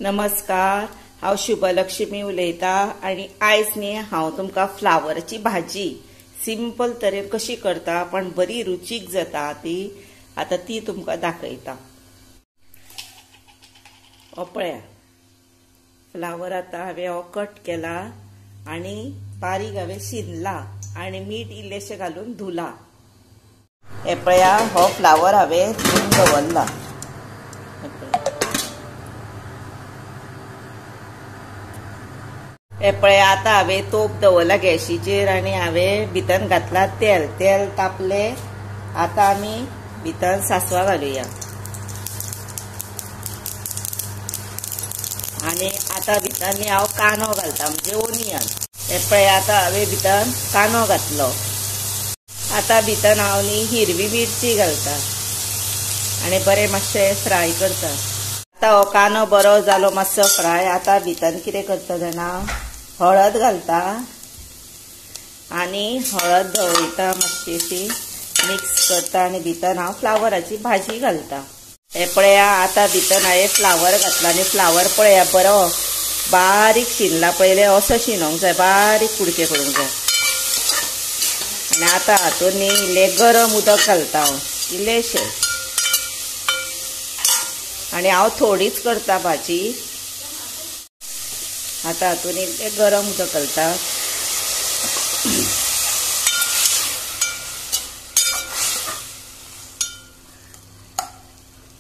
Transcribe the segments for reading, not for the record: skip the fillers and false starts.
नमस्कार, हांव शुभलक्ष्मी उलयता आनी आयज न्ही हांव तुमकां फ्लावराची भाजी सिंपल तरेन कशी करता पण बरी रुचीक जाता ती आतां ती तुमकां दाखयता। हो पळया फ्लावर आतां हांवें हो कट केला आनी बारीक हांवें शिनला आनी मीठ इल्लेशें घालून धुला। हे पळया हो फ्लावर हांवें धुवन दवरला। हे पळया आतां हांवें तोप दवरला गॅशीचेर आनी हांवें भितर घातला तेल। तेल तापले, आतां आमी भितर सासवां घालुया आनी आतां भितर हांव कांदो घालता म्हणजे ओनियन। हे पळया आतां हांवें भितर कांदो घातलो। आतां भितर हांव न्ही हिरवी मिरची घालता आनी बरें मातशें फ्राय करता। आतां हो कांदो बरो जालो मातसो फ्राय। आतां भितर कितें करता जाणा, हळद घालता आनी हळद धवळटा मातशी मिक्स करता आनी भितर हांव फ्लावराची भाजी घालता। हे पळया आतां भितर हांवें फ्लावर घातला आनी फ्लावर पळया बरो बारीक शिनला। पयले असो शिनोंक जाय, बारीक कुडके करूंक जाय। आनी आतां हातूंत न्ही इल्लें गरम उदक घालता हांव इल्लेशें, आनी हांव थोडीच करता भाजी। आतां हातूंत इल्लें गरम उदक घालता।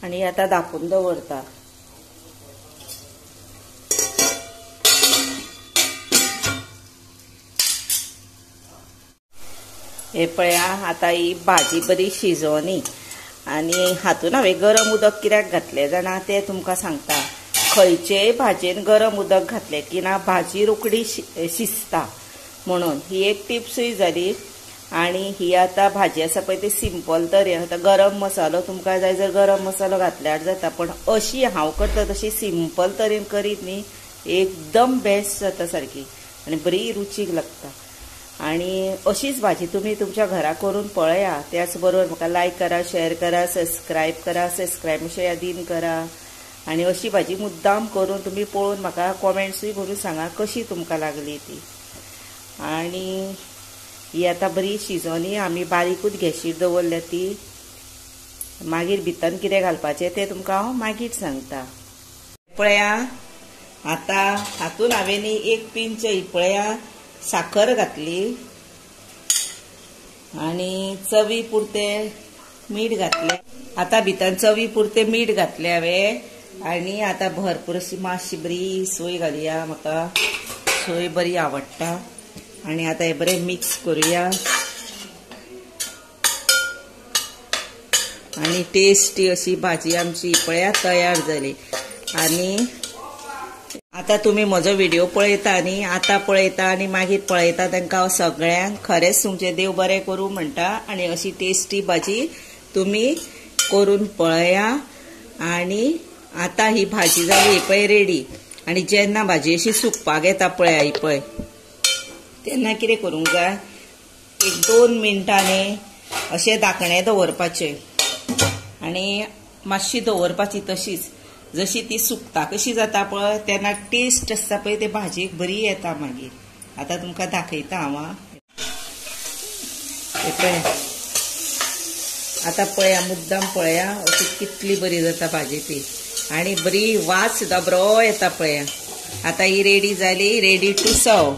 आनी आतां धांपून दवरता। हे पळया आतां ही भाजी बरी शिजोनी आनी हातूंत हांवें गरम उदक कित्याक घातलें जाणा तें तुमकां सांगता। खंयचेय भाजयेन गरम उदक घातलें की ना भाजी रोखडी शिजता, म्हणून ही एक टिप्सूय जाली। आनी ही आतां भाजी आसा पळय ती सिंपल तरेन। आतां गरम मसालो तुमकां जाय जर गरम मसालो घातल्यार जाता, पण अशी हांव करता तशी सिंपल तरेन करीत न्ही एकदम बेस्ट जाता सारकी आनी बरी रुचीक लागता। आनी अशीच भाजी तुमी तुमच्या घरा करून पळया। त्याच बरोबर म्हाका लायक करा, शेअर करा, सबस्क्रायब करा, सबस्क्रायब मातशें यादीन करा। आनी अशी भाजी मुद्दाम करून तुमी पळोवन म्हाका कॉमेंट्सूय करून सांगा कशी तुमकां लागली ती। आनी ही आतां बरी शिजोनी आमी बारीकूच गॅशीर दवरल्या ती। मागीर भितर कितें घालपाचें तें तुमकां हांव मागीर सांगता। पळया आतां हातूंत हांवें न्ही एक पिंच पळया साखर घातली आनी चवी पुरतें मीठ घातलें। आतां भितर चवी पुरतें मीठ घातलें हांवें। आनी आतां भरपूर अशी मातशी बरी सोय घालया, म्हाका सोय बरी आवडटा। आनी आतां हें बरें मिक्स करुया आनी टेस्टी अशी भाजी आमची पळया तयार जाली। आनी आतां तुमी म्हजो व्हिडिओ पळयता न्ही, आतां पळयता आनी मागीर पळयता, तांकां हांव सगळ्यांक खरेंच तुमचें देव बरें करूं म्हणटा। आनी अशी टेस्टी भाजी तुमी करून पळया। आनी आतां ही भाजी जाली ही पळय रेडी। आनी जेन्ना भाजी अशी सुकपाक येता पळया ही पळय, तेन्ना कितें करूंक जाय, एक 2 मिनटांनी अशें धाकणें दवरपाचें आनी मातशी दवरपाची तशीच, जशी ती सुकता कशी जाता पळय तेन्ना टेस्ट आसता पळय ते भाजयेक बरी येता मागीर। आतां तुमकां दाखयता हांव। पळय आतां पळया मुद्दाम पळया अशी कितली बरी जाता भाजी ती आनी बरी वास सुद्दां बरो येता पळया। आतां ही रेडी जाली, रेडी टू सर्व।